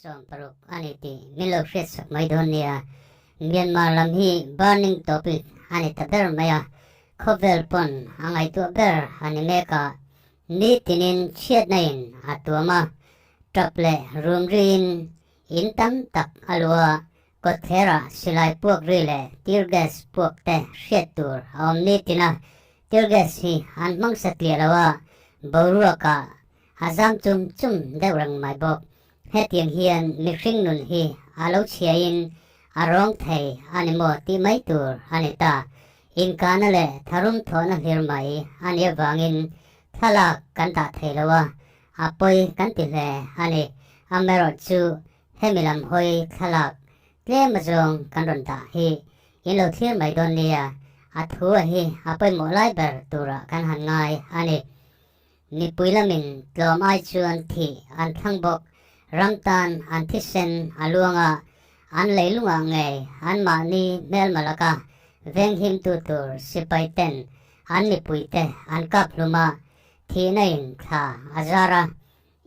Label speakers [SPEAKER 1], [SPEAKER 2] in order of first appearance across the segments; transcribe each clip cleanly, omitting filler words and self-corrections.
[SPEAKER 1] 16 a ni tih min lo hriatsak mai dawn nia. Myanmar lam hi burning topic a ni ta ber mai a, khawvel pawn a ngaihtuah ber a ni mek a, nitinin chhiatna in a tuam a, tap leh rum riin in tam tak a luh a, kawtthlerah silai puak ri leh tear gas puak te hriat tur a awm nitin a, tear gas hi an hmang satliah lo a, boruakah A zam chum chum deuh reng mai bawk. Hetiang hian mihring nun hi a lo chhiain a rawng thei a ni maw tih mai tur a ni ta. Inkahna leh tharum thawhna hlir mai a nih avangin thlalak kan dah thei lo a, a pawi kan ti hle a ni. Amaherawhchu hemi lam hawi thlalak tlem azawng kan rawn dah hi in lo thlir mai dawn nia, a thu a hi a pawimawh lai ber turah kan han ngai a ni. Mipui lamin tlawm ai chuan thih an thlang bawk, ram tan an thisen a luang a, an leilungah ngei anmahni hmelma laka venghimtu tur sipai ten an mipuite an kap hlum a, thihna in thla a zar a,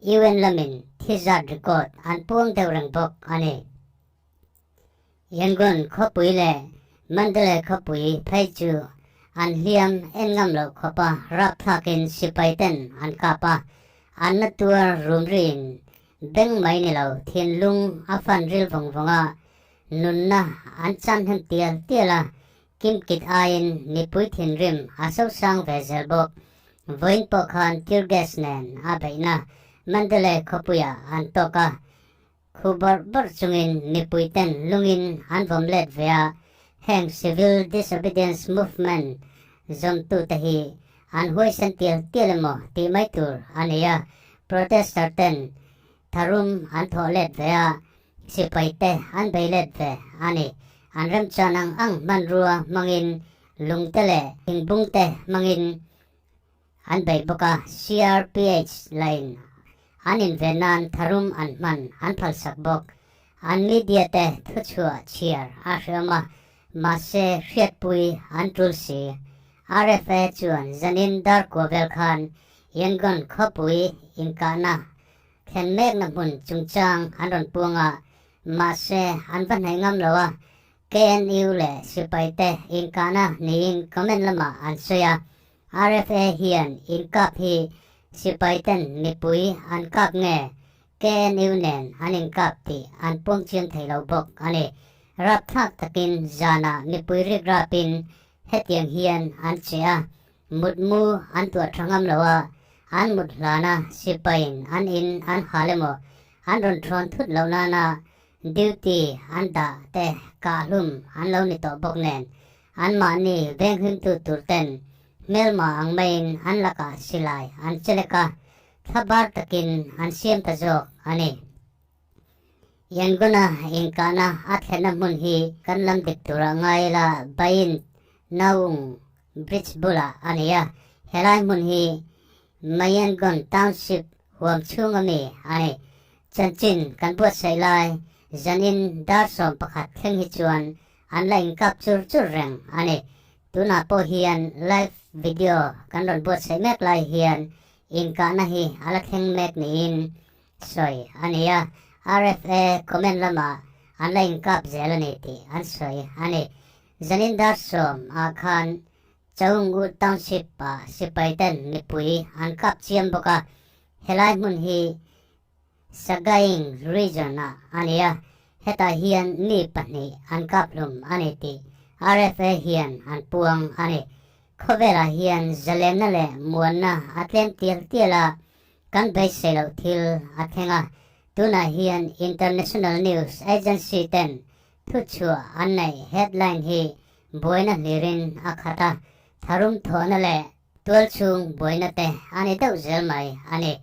[SPEAKER 1] UN lamin thi zat record an puang deuh reng bawk a ni. Yangon khawpui leh Mandalay khawpui phei chu an hliam en ngam loh khawpa rapthlakin sipai ten an kap a, an na tuar rum riin beng mai ni lo thinlung a fan ril vawng vawng a, nunna an chan hnem tial tial a, kimkit aiin mipui thinrim a sosang ve zel bawk. Vawiin pawh khan tear gas nen a beihna Mandalay khawpuiah an tawk a, Khu bawrh bawrh chungin mipuiten lungin an vawm let ve a, heng Civil Disobedience Movement zawmtute hi an huaisen tial tial emaw tih mai tur a ni a, protester ten tharum an thawh let ve a, sipaite an bei let ve a ni. An remchan ang ang hmanrua hmangin lungte leh thingbungte hmangin An beih bawk a, CRPH lain an inven nan tharum an hman an phalsak bawk. An media te thuchhuah chhiar a hreawm a, mahse hriatpui an tul si. RFA chuan zanin darkua vel khan Yangon khawpui inkahna thlen mekna hmun chungchang an rawn puang a, mahse an va hnaih ngam lo a, KNU leh sipaite inkahna niin comment lamah an sawi a, RFA hian inkap hi sipai ten mipui an kap nge KNU nen an inkap tih an puang chiang thei lo bawk a ni. Rapthlak takin zanah mipui rik rapin hetiang hian an che a, mutmu an tuah tha ngam lo a, an mut hlana sipaiin an in an hal emaw an rawn thawn thut loh nana duty an dah te kahhlum an lo ni tawh bawk nen Anmahni venghimtu tur ten hmelma ang maiin an lakah silai an chelek a, thlabar takin an siam ta zawk a ni. Yangona inkahna a thlenna hmun hi kan lam dik turah ngai ila Bayin Naung Bridge bulah a ni a, helai hmun hi Mayangon Township huam chhunga mi a ni. Chanchin kan buatsaih lai zanin dar 11 thleng hi chuan An la inkap chur chur reng a ni. Tunah pawh hian live video kan rawn buatsaih mek lai hian inkahna hi a la thleng mek niin sawi a ni a, RFA comment lamah an la inkap zel a ni tih an sawi a ni. Zanin dar 10 ah khan Chaungu Township ah sipai ten mipui an kap chiam bawk a, helai hmun hi Sagaing region-ah a ni a, hetah hian mi pahnih an kaphlum a ni tih RFA hian an puang a ni. Khawvelah hian zalenna leh muanna a tlem tial tial a, kan beisei loh thil a thleng a, tunah hian international news agency ten thuchhuah an neih headline hi buaina hlirin a khat a, tharum thawhna leh Tualchhung buaina te a ni deuh zel mai a ni.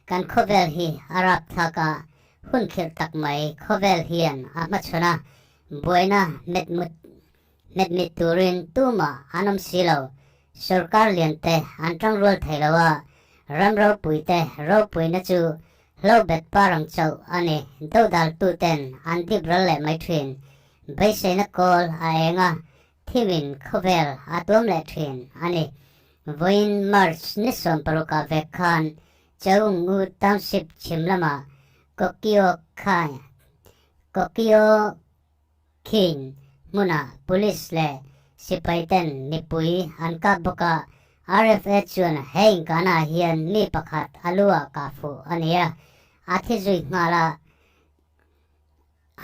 [SPEAKER 1] Kan khawvel hi a rapthlak a, hun khirh tak mai khawvel hian a hmachhawn a, buaina metmut metmit turin tumah an awm si lo. Sorkar lian te an tangrual thei lo a, ram ropui te ropuina chu hlobet parang chauh a ni. Dodaltu ten an dip ral leh mai thin. Beiseina kawl a eng a, Thimin khawvel a tuam leh thin a ni. Vawiin March ni 16 ah vek khan Chaung Ngu Township chhim lama Kokyo Kokyo Khin hmunah police leh sipai ten mipui an kap bawk a, RFA chuan he inkahnaah hian mi pakhat a lu ah kah fuh a ni a, a thi zui nghal a.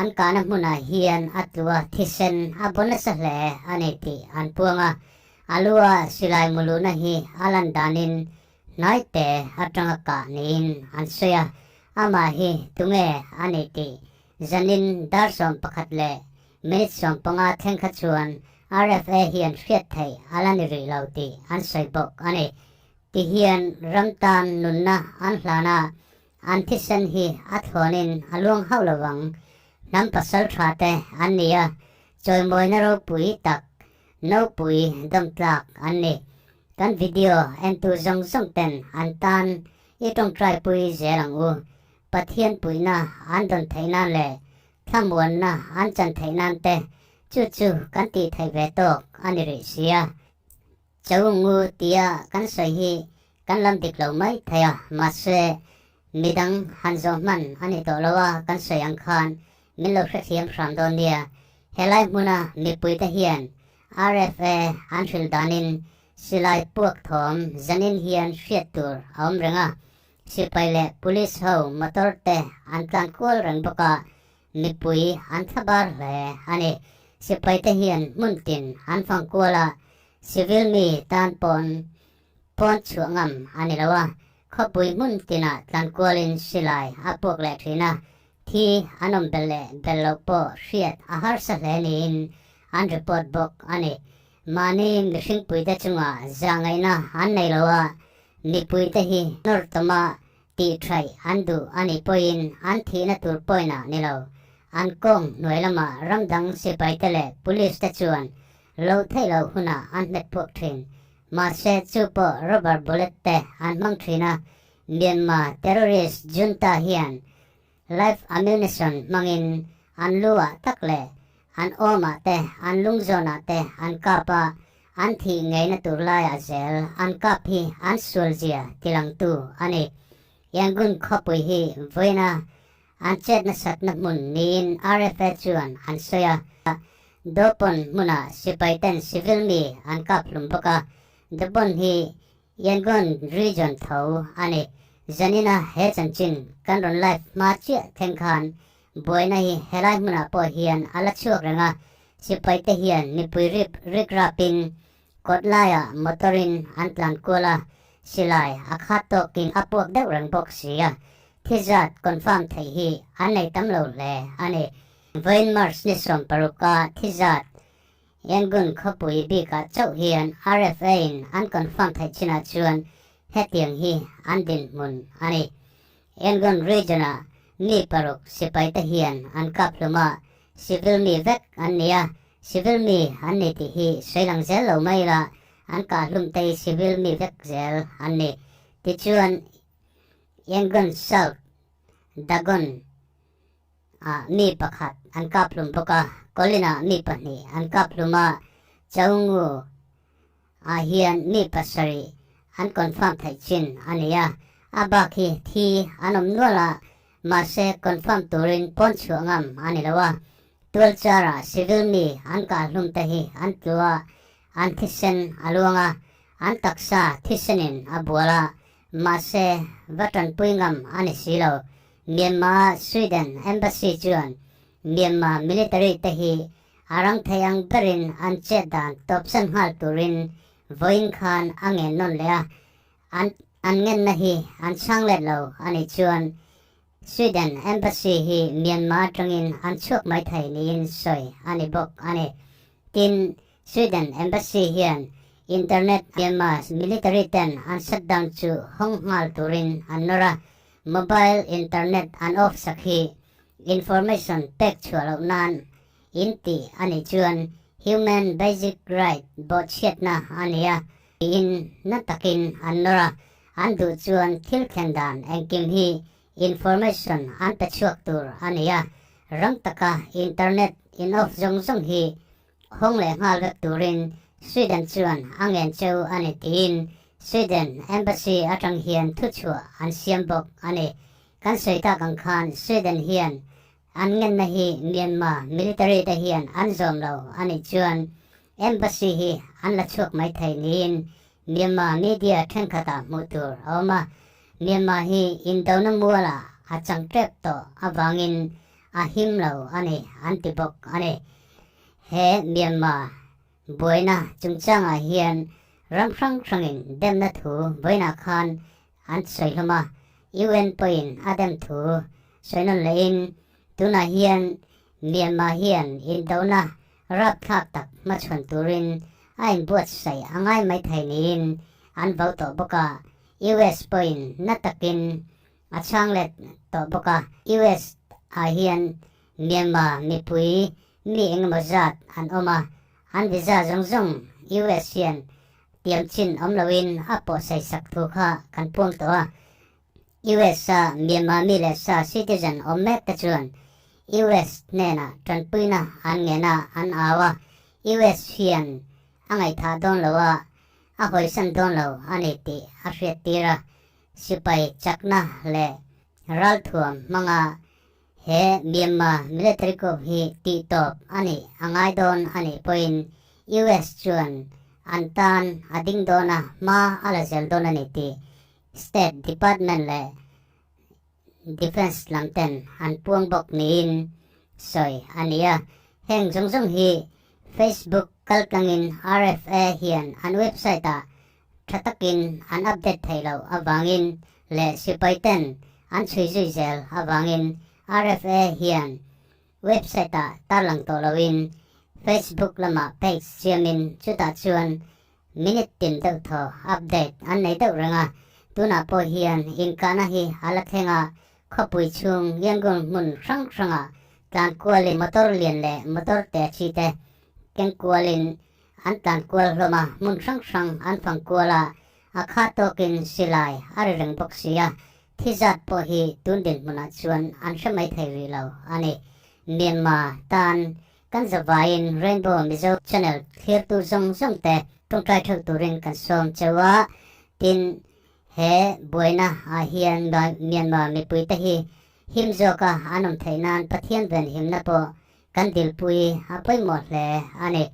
[SPEAKER 1] An kahna hmunah hian a tlu a, thisen a baw nasa hle a ni tih an puang a, a lu a silai mu luhna hi a lan danin hnaite atanga kah niin an sawi a, amah hi tunge a nih tih zanin dar 11 minute 15 thleng kha chuan RFA hian hriat theih a la ni rih lo tih an sawi bawk a ni. Tihian ram tan nunna an hlan a, An thisen hi a thlawnin a luang hauh lo vang. Hnam pasal tha te an ni a, chawimawina ropui tak, nopui dawm tlak an ni. Kan video entu zawng zawng ten an tan i tawngtai pui zel ang u. Pathian puihna an dawn theih nan leh thlamuanna an chan theih nan te chu chu kan tih theih ve tawk a ni rih sia. Chaungu tia kan sawi hi kan lam dik lo mai thei a, mahse midang han zawh hman a ni tawh lo a kan sawi ang khan min lo hrethiam hram dawn nia. Helai hmuna mipuite hian RFA an hrilh danin silai puak thawm zanin hian hriat tur a awm reng a, sipai leh police ho motor te an tlan kual reng bawk a, Mipui an thlabar hle a ni. Sipaite hian hmun tin an fang kual a, civil mi tan pawn pawn chhuah ngam a ni lo a, khawpui hmun tinah tlan kualin silai a puak leh thin a, thi an awm belh leh belh loh pawh hriat a harsa hle niin an report bawk a ni. Mahni mihringpuite chungah zahngaihna an nei lo a, mipuite hi nawr tawma Tih thaih an duh a nih pawhin an thihna tur pawina ni lo. An kawng hnuai lamah ram dang sipaite leh police te chuan lo theih loh hunah an hmet phuak thin. Mahse chu pawh rubber bullet te an hmang thin a, Myanmar terrorist junta hian live ammunition hmangin an lu ah tak leh an awmah te an lung zawnah te an kap a, an thih ngeina tur laiah zel an kap hi an sualzia tilangtu a ni. Yangon khawpui hi vawiina an chet nasatna hmun niin RFA chuan an sawi a, Dawpawn hmunah sipaiten civil mi an kap hlum bawk a, Dawpawn hi Yangon region tho a ni. Zanina he chanchin kan rawn live hma chiah thleng khan buaina hi helai hmunah pawh hian a la chhuak reng a, sipaite hian mipui rip rik rapin kawt laiah motor-in an tlan kual a, silai a khat tawkin a puak deuh reng bawk si a, thi zat confirm theih hi an nei tam lo hle a ni. Vawiin March ni 16 a thi zat Yangon khawpui bikah chauh hian RFA-in an confirm theih chinah chuan hetiang hi an dinhmun a ni. Yangon region-ah mi paruk sipaite hian an kap hlum a, civil mi vek an ni a, civil mi an ni tih hi sawi lang zel lo mai ila an kah hlum te hi civil mi vek zel an ni. Tichuan Yangon South, Dagon, ah mi pakhat an kap hlum bawk a, Colin ah mi pahnih an kap hlum a, Chaungu ah hian mi pasarih an confirm theih chin a ni a, a bak hi thi an awm nual a, mahse confirm turin pawn chhuah ngam a ni lo a, tualchar ah civil mi an kah hlum te hi an tlu a, an thisen a luang a, an taksa thisenin a bual a, mahse va tanpui ngam a ni si lo. Myanmar Sweden Embassy chuan Myanmar military te hi a rang thei ang berin an chet dan tawpsan nghal turin vawiin khan a ngen nawn leh a, an an ngenna hi an chhang let lo a nih chuan Sweden Embassy hi Myanmar atangin an chhuak mai thei niin sawi a ni bawk a ni. Tin, Sweden Embassy hian internet Myanmar military ten an shutdown chu hawng nghal turin an nawr a, Mobile internet an off sak hi information pek chhuah loh nan in tih a nih chuan human basic right bawhchhiatna a ni a tiin na takin an nawr a, an duh chuan thil thlen dan engkim hi information an pe chhuak tur a ni a, rang taka internet in off zawng zawng hi Hawng leh nghal vek turin Sweden chuan a ngen cheu a ni tiin Sweden Embassy atang hian thuchhuah an siam bawk a ni. Kan sawi tak ang khan Sweden hian An ngenna hi Myanmar military te hian an zawm lo a nih chuan embassy hi an la chhuak mai thei niin Myanmar media thenkhatah hmuh tur a awm a. Myanmar hi indona mualah a chang tep tawh avangin a him lo a ni an ti bawk a ni. He Myanmar buaina chungchangah hian ram hrang hrangin demna thu vawiinah khan an sawi hlawm a, UN pawhin a dem thu sawi nawn lehin tunah hian Myanmar hian indona rapthlak tak hmachhawn turin a inbuatsaih a ngai mai thei niin an vau tawh bawk a, US pawhin na takin a chhang let tawh bawk a, US ah hian Myanmar mipui mi engemaw zat an awm a, an visa zawng zawng US hian tiam chin awm loin a pawhsai sak thu kha kan puang tawh a. US a Myanmar mi leh sa citizen awm mek te chuan US hnenah tanpuina an ngen a, an au a, US hian a ngaihthah dawn lo a, a hawisan dawn lo a ni tih a hriattir a. Sipai chakna leh ralthuam hmanga He Myanmar military coup hi tihtawp a nih a ngai dawn a nih pawhin US chuan an tan a ding dawn a, hma a la zel dawn a ni tih State Department leh Defence lam ten an puang bawk niin sawi a ni a. Heng zawng zawng hi Facebook kaltlangin RFA hian an website-ah tha takin an update theih loh avangin leh sipai ten an chhui zui zel avangin RFA hian website ah tarlang tawh loin Facebook lamah page siamin chutah chuan minute tin deuh thaw update an nei deuh reng a, tunah pawh hian inkahna hi a la thleng a, khawpui chhung Yangon hmun hrang hrangah tlan kualin motor lian leh motor te chi te keng kualin An tlan kual hlawm a, hmun hrang hrang an fang kual a, a kha tawkin silai a ri reng bawk si a, thi zat pawh hi tun dinhmunah chuan an hre mai thei rih lo a ni. Myanmar tan kan zavaiin Rainbow Mizo Channel thlirtu zawng zawng te tawngtai theuh turin kan sawm cheu a, tin he buaina ah hian Myanmar mipuite hi him zawka an awm theih nan Pathian venhimna pawh Kan dilpui a pawimawh hle a ni.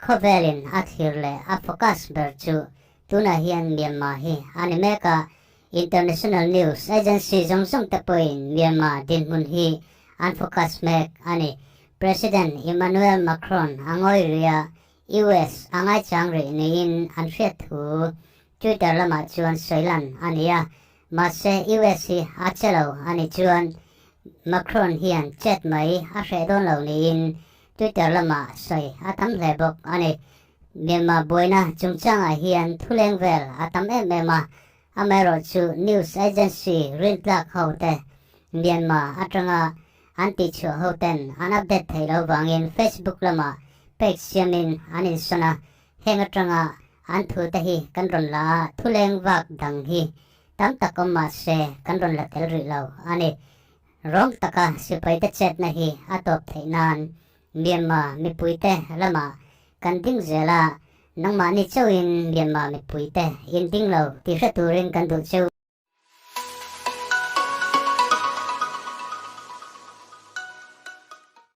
[SPEAKER 1] Khawvelin a thlir leh a focus ber chu tunah hian Myanmar hi a ni mek a, international news agency zawng zawng te pawhin Myanmar dinhmun hi an focus mek a ni. President Emmanuel Macron a ngawi rih a, US a ngaichang rih niin an hriat thu Twitter lamah chuan sawi lan a ni a, mahse US hi a che lo a nih chuan Macron hian chet mai a hreh dawn lo niin Twitter lamah sawi a tam hle bawk a ni. Myanmar buaina chungchangah hian thuleng vel a tam em em a, amaherawhchu news agency rintlak ho te Myanmar atanga an tihchhuah ho ten an update theih loh vangin Facebook lamah page siamin an insawn a, heng atanga an thu te hi kan rawn la a, thuleng vak dang hi tam tak awm mah se kan rawn la tel rih lo a ni. Rawng taka sipaite chetna hi a tawp theih nan Myanmar mipuite lamah kan ding zel a, nangmahni chauhin Myanmar mipuite in ding lo tih hre turin kan duh cheu.